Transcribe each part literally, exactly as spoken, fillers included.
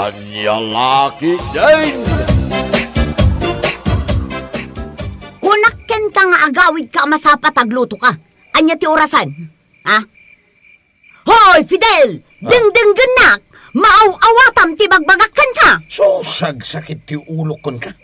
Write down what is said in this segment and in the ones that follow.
Ania la ketdin? Kunak kenka nga agawidka a masapul a aglutoka. Ania ti orasan? Ha? Hoy, Fidel! Ah. Dengdenggennak! Maaw-awatam ti bagbagak kenka! So, sagsakit ti ulok kenka.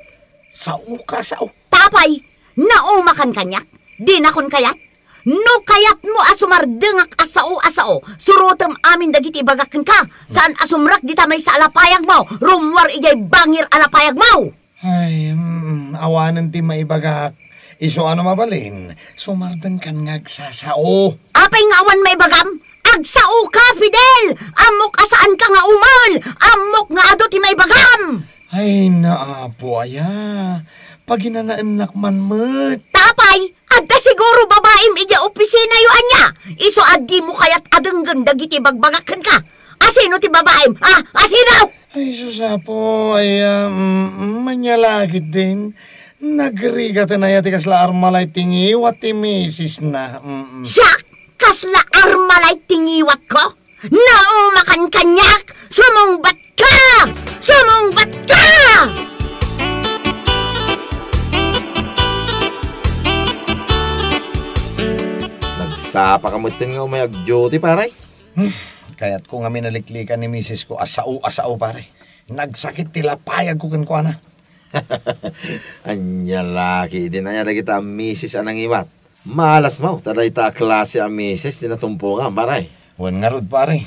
Saoka, sao. Tapay, naumakan kaniak. Dinakon kayat. No kayatmo a sumardengak a sao a sao, surotem amin dagiti ibagak kenka. Saan a sumrek dita maysa a lapayagmo, rummuar idiay bangir a lapayagmo. Ay, mm, awanen ti maibagak. Isu a no mabalin, sumardengkan nga agsasao. Apay nga awan maibagam? Agsaoka, Fidel! Ammok a saanka nga umul! Ammok nga adu ti maibagam! Ay, naapo aya. Paginanaennak man met. Tapay, adda siguro babaim idiay opisinayo ania? Isu a dimo kayat a denggen dagiti bagbagak kenka. Asino ti babaim? Ah, asino? Ay, sus, apo, ay, ah, mm, mm, ania la ketdin. Nagrigaten aya ti kasla Armalite ti ngiwat ti misisna. Mm, mm. Siak? Kasla Armalite ti ngiwatko? Naumakan kaniak! Sumungbatka! Sumungbatka! Nagsapaka metten nga umay ag-duty, pare? Hmm, kayatko ngamin a liklikan ni misisko a sao a sao, pare. Nagsakit ti lapayagko kenkuana. Ania la ketdin aya dagita a misis a nangiwat? Malasmo, ta dayta a klase a misis ti natumpongam, pare. Wen ngarud, pare.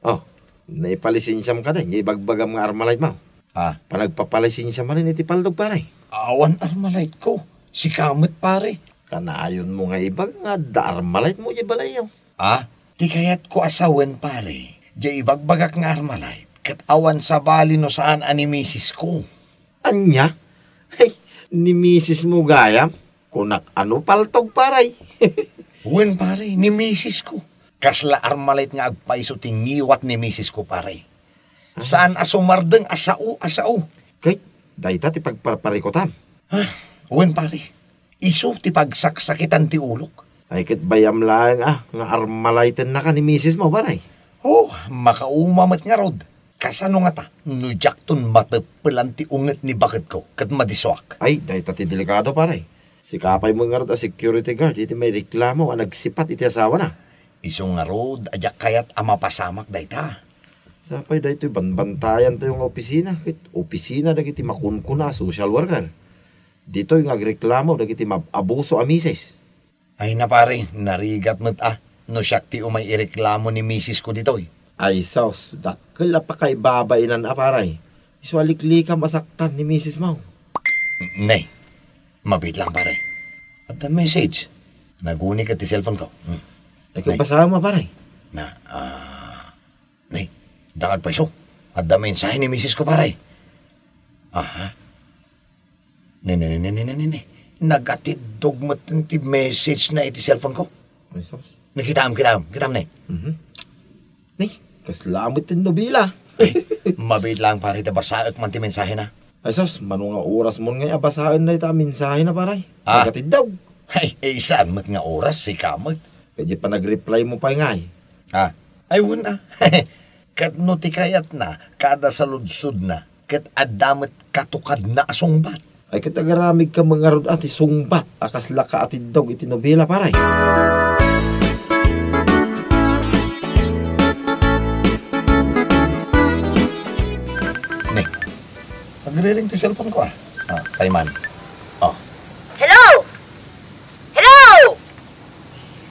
Oh, naipalisensiam kadi, nga ibagbagam nga Armalite mo. Ah. Panagpapalisensia manen iti paldog, pare. Awan Armalite ko. Sika met, pare. Kanayonmo nga ibaga nga adda Armalite mo iti balayyo. Ah, ti kayatko a sawen, pare, diay ibagbagak nga Armalite, ket awan sabali no saan a ni misis ko. Ania? Hey, ni misis mo gayam? Kunak a no paltog, pare. Wen, pare, ni misis ko. Kasla Armalite nga agpayso ti ngiwat ni misis ko, pare. Ah. Saan a sumardeng a sao a sao. Ket dayta ti pagparparikutam. Ah, wen, pare. Isu ti pagsaksakitan ti ulok. Ay, ket bayam laeng a nga Armalite-ennaka ni misis mo, pare. Oh, makauma met ngarud. Kasano ngata no diakton mateppelan ti unget ni baketko ket madisuak? Ay, dayta ti delikado, pare. Sika pay met ngarud a security guard iti maireklamo a nagsipat iti asawana. Isu ngarud a diak kayat a mapasamak dayta. Sapay daytoy banbantayantayo nga opisina, ket opisina dagiti makunkuna a social worker. Ditoy nga agreklamo dagiti maab-abuso a misis. Ay na, pare, narigat met a no siak ti umay ireklamo ni misis ko ditoy. Ay sus, dakkel a pakaibabainan a, pare. Isu a liklikam a saktan ni misis mo. Ne, mabiit lang, pare. Adda message. Naguni ket ti cellphone ko. Hmm. Ay, ne. Basaem, pare. Na, ah, ne, dangag pay isu. Adda mensahe ni misis ko, pare. Aha. Ne, ne, ne, ne, ne, ne, ne. Nagatiddog met ti message na iti cellphone ko. Ay, sus. Ne, kitaem, kitaem, kitaem, ne. Mhm. Ne, kasla met ti nobela. Ay, mabiit lang, pare, ta basaek man ti mensahe na. Ay, sus, mano nga oras mon ngay a basaen dayta a mensahe na, pare? Ah. Nagatiddog. Ay, eh, saan met nga oras, sika met. Kadi panagreply mo pay ngay. Ah. Ay, wen a. Ket no ti kayatna, kada saludsodna, ket adda met katukadna a sungbat. Ay, ket agaramidka met ngarud a ti sungbat a kasla kaatiddog iti nobela, pare. Ne, nagriring ti cellphone ko, ah. Ah, pay man. Oh. Hello? Hello?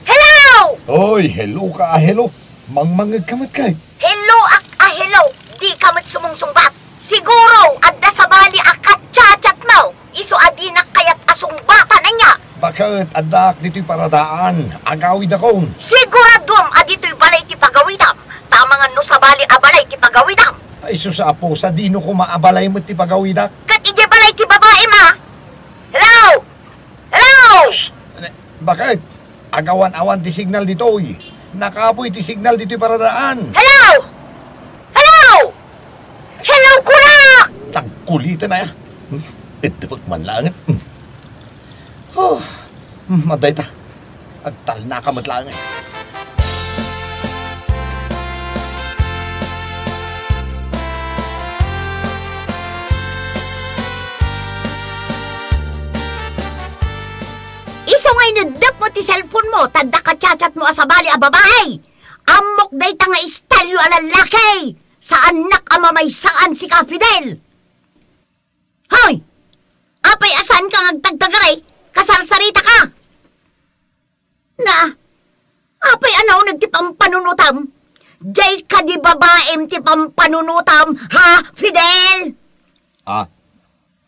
Hello! Oy, hello ka, ah, hello. Mangmangeg ka met kay? Hello ak a hello, di ka met sumungsungbat. Siguro, adda sabali a kachat-chat mo. Isu a dinak kayat a sungbatan ania. Baket, addaak ditoy paradaan. Agawidakon. Siguraduam a ditoy balay ti pagawidam. Ta amangan no sabali a balay ti pagawidam. Ay, sus, Apo, sadino koma a balay met ti pagawidak? Ket idiay balay ti babaim a. Hello? Hello? Baket? Agawan-awan ti signal ditoy. Nakapoy ti signal ditoy paradaan. Hello? Hello? Hello, kunak! Nagkulitan aya. Hmm? Iddepek man laeng. Hmm. Oh, hmm, adda ita. Agtalnaka met laeng. Ito nga ineddepmo ti cellphone mo, ta adda ka chat-chatmo a sabali a babai. Ammok dayta nga istalyo a lallaki. Saannak a mamaysaan sika, Fidel. Hoy! Apay a saanka nga agtagtagari? Kasarsarita ka! Na, apay a nauneg ti pampanunotam? Diay kadi babaim ti pampanunotam, ha, Fidel? Ah,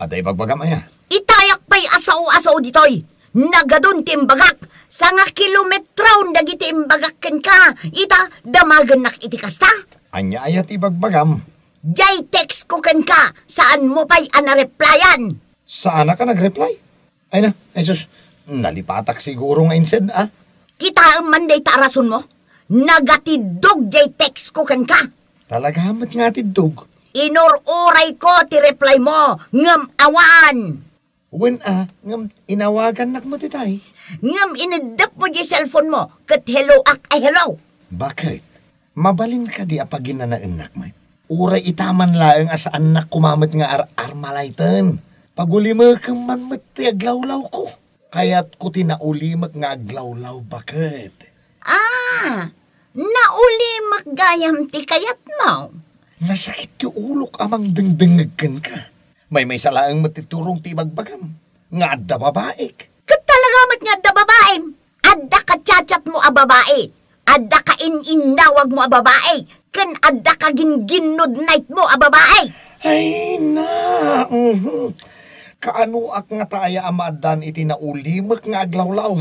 adda ibagbagam aya? Itayak pay a sao-sao ditoy. Nagadun ti imbagak. Sanga kilometron dagiti imbagak kenka. Ita, damagennak iti kasta. Ania aya ti ibagbagam? Diay text ko kenka, saanmo pay a nareplyan. Saanak a nagreply? Ay na, ay sus, nalipatak siguro nga instead, ah. Kitaem man dayta a rasonmo? Nagatiddog diay text ko kenka. Talaga met nga atiddog? Inur-urayko ti reply mo, ngem awan. Wen a, ngem inawagannak met itay. Ngem ineddepmo diay cellphone mo, ket helloak a hello. Bakit? Mabalin kadi a paginanaennak met? Uray ita man laeng a saannak koma met nga ar-armalayten. Pagulimekem man met ti aglawlawko. Kayatko ti naulimek nga aglawlaw, baket. Ah, naulimek gayam ti kayatmo? Nasakit ti ulok a mangdengdengngeg kenka. Maymaysa laeng met ti turong ti ibagbagam nga adda babaik. Ket talaga met nga adda babaim. Adda ka chat-chatmo a babai. Adda ka in-innawagmo a babai. Ken adda ka gin-good night mo a babai. Ay, na, mhm. Kaanoak ngata aya a maaddaan iti naulimek nga aglawlaw?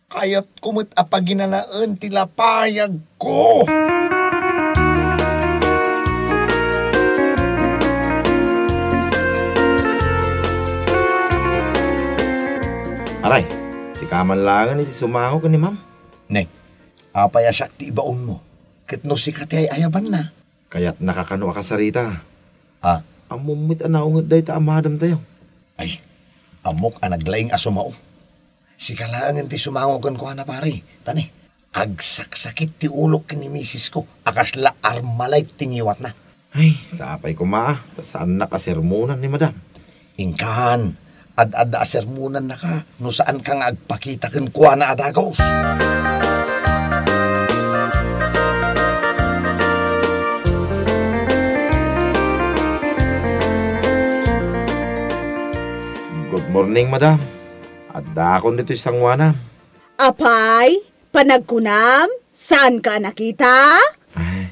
Kayatko met a paginanaen ti lapayagko. Aray, sika man laengen iti sumango ken ni Ma'am. Ne, apay a siak ti ibaonmo? Ket no sika ti ay-ayabanna? Kayatnaka kano a kasarita? Ah? Ammom met a naunget dayta a madamtayo. Ay, ammok a naglaing a sumao. Sika laengen ti sumango kenkuana, pare. Ta ne, agsaksakit ti ulok ken ni misisko a kasla Armalite ti ngiwatna. Ay, sapay koma, ta saannak a sermonan ni Madam. Inkan, ad-adda a sermonannaka no saanka nga agpakita kenkuana a dagus. Good morning, Madam. Addaakon ditoy sangoanam. Apay, panagkunam, saanka a nakita? Ay,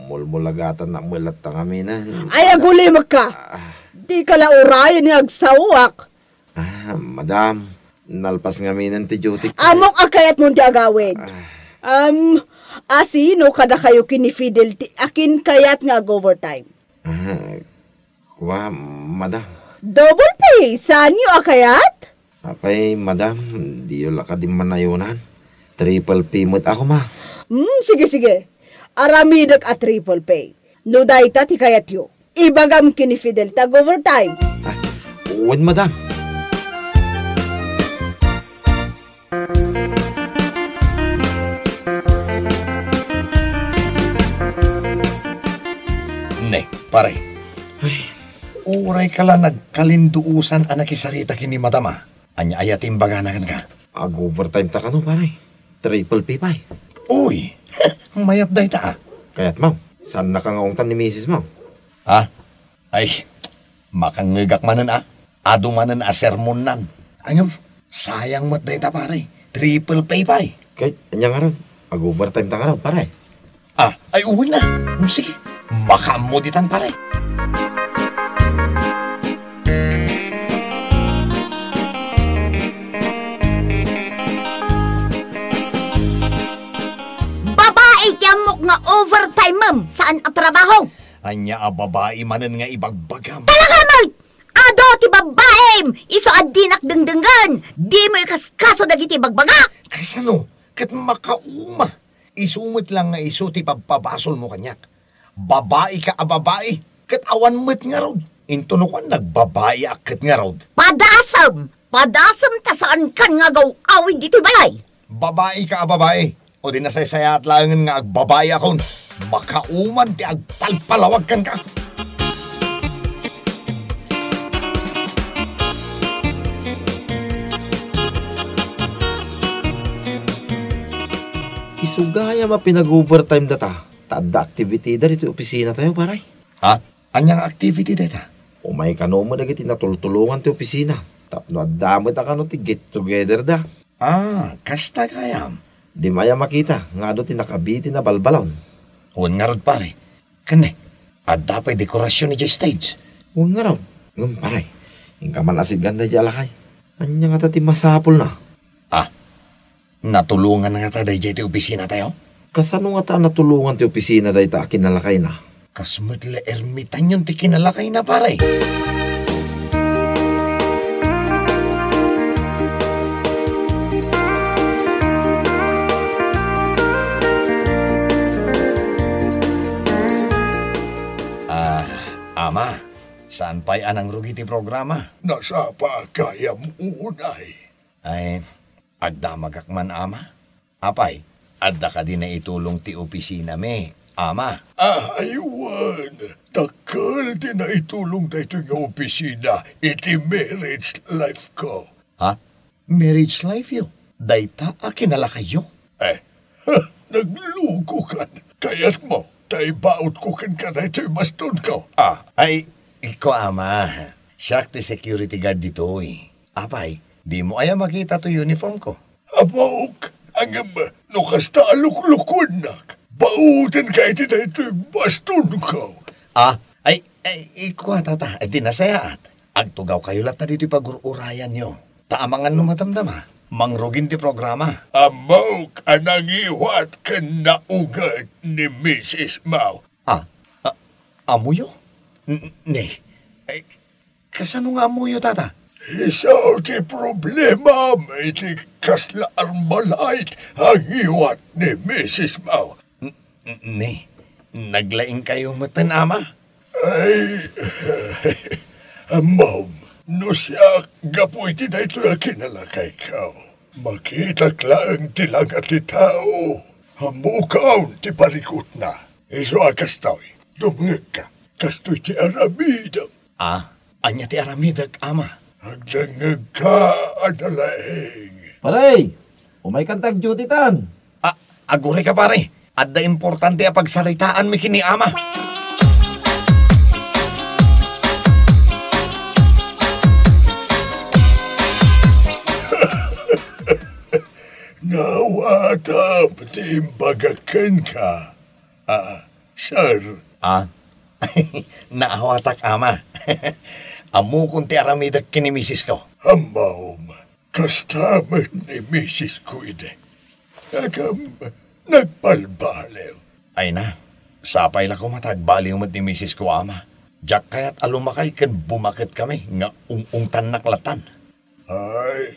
mulmulagatan na met latta ngaminen. Ay, agulimekka! Ah. Dika la urayen nga agsaoak. Ah, madam, nalpas ngaminen ti duty ko. Ammok a kayatmon ti agawid. Ah. Um, asino kadakayo ken ni Fidel ti akin kayat nga ag-overtime? Ah, kua, madam. Double pay, saanyo a kayat? Apay, madam, diyo la kadi manayonan. Triple pay met ako, ma. Hmm, sige, sige. Aramidek a triple pay. No dayta ti kayatyo, ibagam ken ni Fidel ta ag-overtime. Ah, wen, madam. Ne, pare. Ay. Uray ka la nagkalinduosan a nakisarita ken ni madam, a. Ania aya ti imbagana kenka? Ag-overtime ta kano, pare. Triple pay pay. Uy, mayat dayta, a. Kayatmo, saannaka nga ungtan ni misis mo? Ha? Ay, makangngegak manen, a. Adu manen a sermonnan. Ngem, sayang met dayta, pare. Triple pay pay. Kay, ania ngarud? Ag-overtime ta ngarud, pare. Ah, ay, uy na. Hmm, sige. Makaammo ditan, pare. Babai ti ammok nga overtime-em, saan a trabaho. Ania a babai manen nga ibagbagam? Talaga, Mike! Adu ti babaim, isu a dinak dengdenggen. Dimo ikaskaso dagiti ibagbagak. Kasano? Ket makauma. Isu met lang nga isu ti pabpabasolmo kaniak. Babaika a babai, ket awan met ngarud. Intono kuan, nagbabaia ket ngarud. Padasem! Padasem ta saankan nga agaw-awid ditoy balay. Babaika a babai, o di nasaysayaat laengen nga agbabaiakon. Makauman ti agpalpalawag kenka. Isu gayam a pinag-overtime data, ta adda activity da ditoy opisina tayo, pare. Ha? Ania nga activity dayta? Umay kano met dagiti natultulongan ti opisina tapno adda met a kano ti get together da. Ah, kasta gayam. Di maya makita nga adu ti nakabiti na balbalon. Wen ngarud, pare. Ken ne, adda pay dekorasyon idiay stage. Wen ngarud. Ngem, pare, inka man a sitgan daydiay a lakay. Ania ngata ti masapulna? Ah, natulongan ngata daydiay ti opisina tayo? Kasano ngata a natulongan ti opisina dayta a kinalakayna? Kas met la ermitanyon ti kinalakayna, pare. Ah, Ama, saan pay a nangrugi ti programa? Nasapa gayam unay. Ay, agdamagak man, Ama. Apay, adda kadi naitulong ti opisinami, Ama? Ay, wen, dakkel ti naitulong daytoy nga opisina iti marriage life ko. Ha? Marriage life yo? Dayta a kinalakayyo? Eh, ha, naglukokan. Kayatmo ta ibautko kenka daytoy bastonko? Ah, ay, iko, Ama. Siak ti security guard ditoy. Apay, dimo aya makita toy uniform ko? Ammok, ngem no kasta a luklukuennak, bautenka iti daytoy bastonko. Ah, ay, ay, iko, Tata, ay, ti nasayaat. Agtugawkayo latta ditoy pagur-urayanyo. Ta amangan no madamdama, mangrugin ti programa. Ammok a nangiwat ken naunget ni misis mo. Ah, a-, ammoyo? N-, ne, ay, kasano nga ammoyo, Tata? Isu ti problemam iti kasla Armalite a ngiwat ni misis mo. N-, n-, ne, naglaingkayo metten, Ama? Ay, Mom, no siak, gapu iti daytoy a kinalakayko, makitak laeng ti langa ti tao, ammok ti parikutna. Isu a kastoy, dumngegka, kastoy ti aramidem. Ah, ania ti aramidek, Ama? Agdengngegka a nalaing. Pare, umaykan ta agduty-tan. Ah, agurayka, pare. Adda importante a pagsaritaanmi ken ni Ama. Naawatam ti imbagak kenka. Ah, sir. Ah? Naawatak, Ama. Ammokon ti aramidek ken ni misisko. Ammom, kasta met ni misisko idi. Ngem, nagbalbaliw. Ay na, sapay la koma ta agbaliw met ni misisko, Ama. Diak kayat a lumakay ken bumaket kami nga ung-ungtannak lattan. Ay,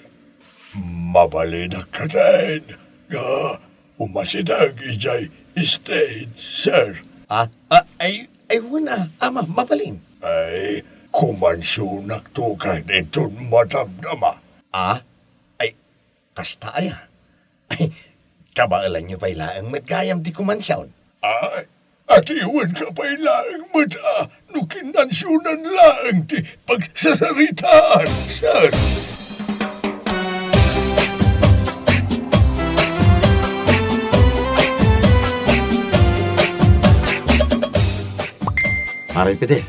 mabalinak ketdin nga umasideg idiay stage, sir. Ah, ah, ay, ay, wen a, Ama, mabalin. Ay, kumansionakto ken inton madamdama. Ah? Ay, kasta aya? Ay, kabaelanyo pay laeng met gayam ti kumansion. Ay, adiwenka pay laeng met a no kinansionan laeng ti pagsasaritaan, sir. Pare Fidel,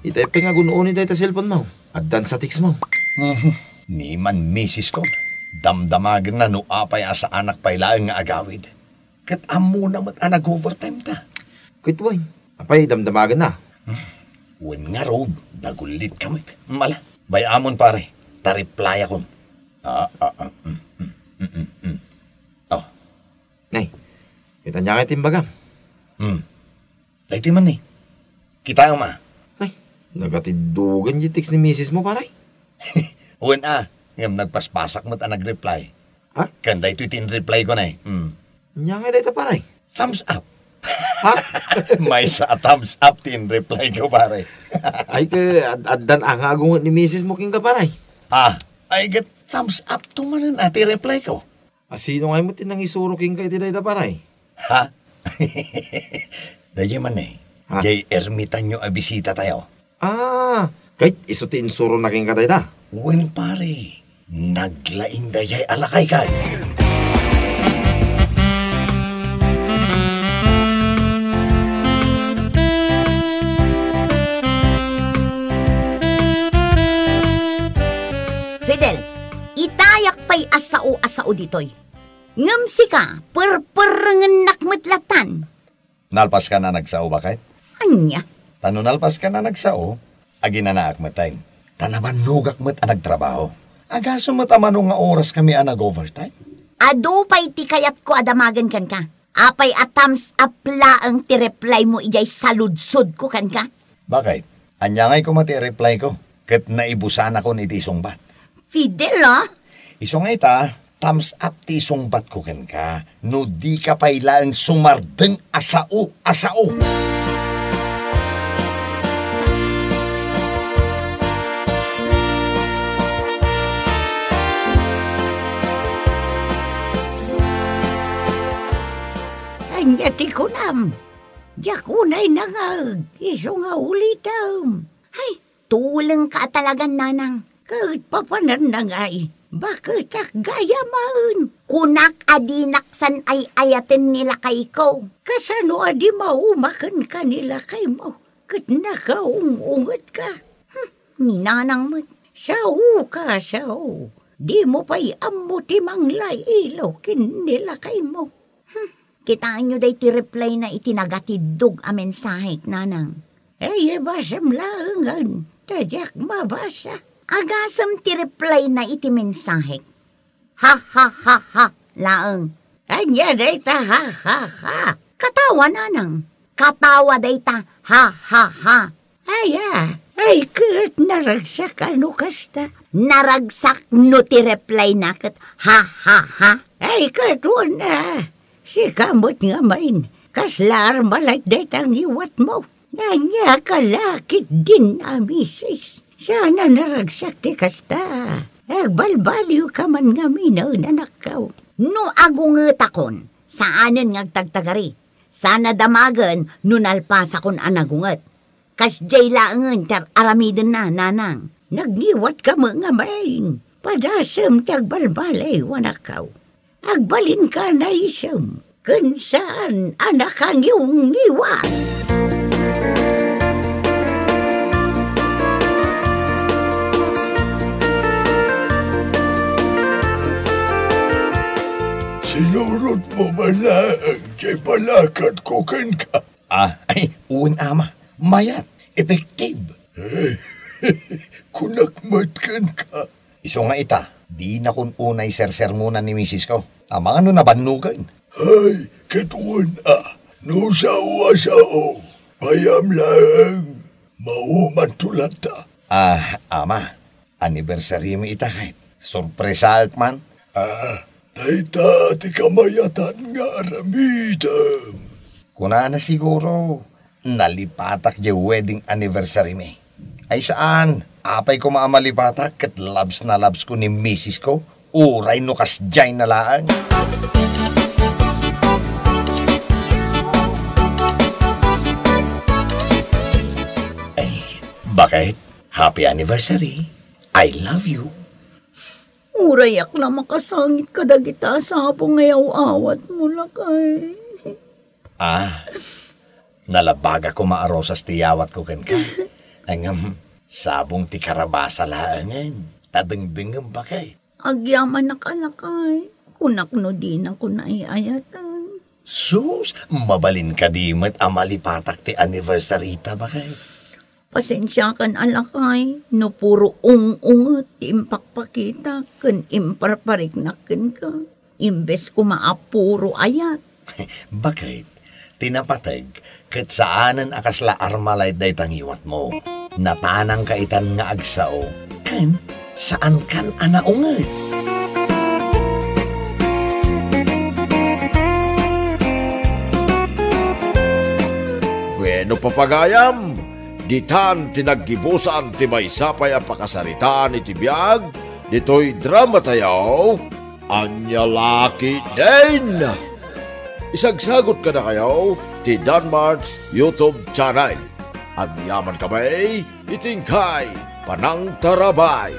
itay pay nga gun-oni dayta cellphone mo. Addan sa text mo. Mhm. Ni man misis ko, damdamagenna no apay a saanak pay laeng nga agawid. Ket ammona met a nag-overtime ta. Ket wen, apay damdamagenna? Hmm. Wen ngarud, nagullit ka met. Mala, bay-amon pare, ta replyakon. Ah, ah, ah, mm, mm, mm, mm, mm. Oh. Nay, ket ania ngay ti imbagam? Hmm. Daytoy man ni. Kitaem a. Ay, nagatiddogen ti text ni misis mo, pare. Wen a, ngem nagpaspasak met a nag-reply. Ha? Ken daytoy ti in-reply ko, nay. Hmm. Ania ngay dayta, pare? Thumbs up. Ha? Maysa a thumbs up ti in-reply ko, pare. Ay, ket ad-, addan a nga agunget ni misis mo kenka, pare. Ah, ay, ket thumbs up to manen a ti reply ko. A, sino ngay met ti nangisuro kenka iti dayta, pare? Ha? Daydiay man, eh. Ha? Diay ermitanyo a bisita tayo. Ah, ket isu ti insurona kenka dayta? Wen, pare. Naglaing daydiay a lakay kay. ditoy. Ngem sika, perperrengennak met lattan. Nalpaskan a nagsao, baket? Ania? Ta no nalpaskan a nagsao, aginanaak met, ay. Ta nabannogak met a nagtrabaho. Agasem met a mano nga oras kami a nag-overtime. Adu pay ti kayatko a damagen kenka. Apay a thumbs up laeng ti reply mo idiay saludsodko kenka? Baket? Ania ngay koma ti reply ko? Ket naibusanakon iti isungbat. Fidel, ah? Isu nga ita, thumbs up ti isungbatko kenka, no dika pay laeng sumardeng a sao a sao. Ania ti kunam? Diak unay nangngeg, isu nga ulitem. Ay, tulengka a talagan, nanang. Ket papananna ngay, baketak gayamen. Kunak a dinak san ay-ayaten ni lakayko. Kasano a di maumakenka ni lakaymo, ket nakaung-ungetka? Hmm, ni nanang met. Saoka, sao. Dimo pay ammo ti manglailaw ken ni lakaymo. Hmm, kitaenyo daytoy reply na iti nagatiddog a mensahek, nanang. Ay, ibasam laengen, ta diak mabasa. Agasem ti reply na iti mensahek. Ha, ha, ha, ha, laeng. Ania dayta ha, ha, ha? Katawa, nanang. Katawa dayta ha, ha, ha. Aya, ay ket naragsak a no kasta. Naragsak no ti reply na ket ha, ha, ha. Ay ket wen a, sika met ngamin, kasla armalay dayta ngiwatmo. Ania ka la ketdin a misis. Saan a naragsak ti kasta. Agbalbaliwka man ngamin, anakko. No agungetakon, saanen nga agtagtagari. Saan a damagen no nalpasakon a nagunget. Kasdiay laengen ti ar-aramidenna, nanang. Nagngiwatka met ngamin. Padasem ti agbalbaliw, anakko. Agbalinka a naisem ken saan a nakangiwngiwat. Sinurotmo man laeng ti palakadko kenka. Ah, ay, wen, ama. Mayat, effective. Kunak met kenka. Isu nga ita, dinakon unay sersermonan ni misisko. Amangan no nabannogen. Ay, ket wen a, no sao a sao, payam laeng, maumanto latta. Ah, ama, anniversary mi ita ket. Sorpresaek man. Ah, dayta ti kamayatan nga aramidem. Kunana siguro, nalipatak diay wedding anniversary mi. Ay saan, apay koma a malipatak ket labs na labs ko ni misis ko, uray no kasdiay na laeng. Ay, baket, happy anniversary. I love you. Urayak la makasangit kadagita a sabong nga yaw-awatmo, lakay. Ah, nalabagak koma a rosas ti yawatko kenka. Ngem, sabong ti karabasa laengen. Ta dengdengngem, baket. Agyamanak a lakay. Kunak no dinakon ay-ayaten. Sus, mabalin kadi met a malipatak ti anniversary ta, baket. Pasensiakan a lakay no puro ung-unget ti impakpakitak ken imparpariknak kenka, imbes koma a puro ayat. Baket, ti napateg ket saanen a kasla armalay dayta ngiwatmo. Natanangka itan nga agsao, ken saankan a naunget. Bueno, papagayam, ditan ti naggibusan ti maysa pay a pakasaritaan iti biag ditoy dramatayo, Ania La Ketdin. Isagsagot kadakayo ti Danmart's YouTube channel. Agyaman kami iti inkay panangtarabay.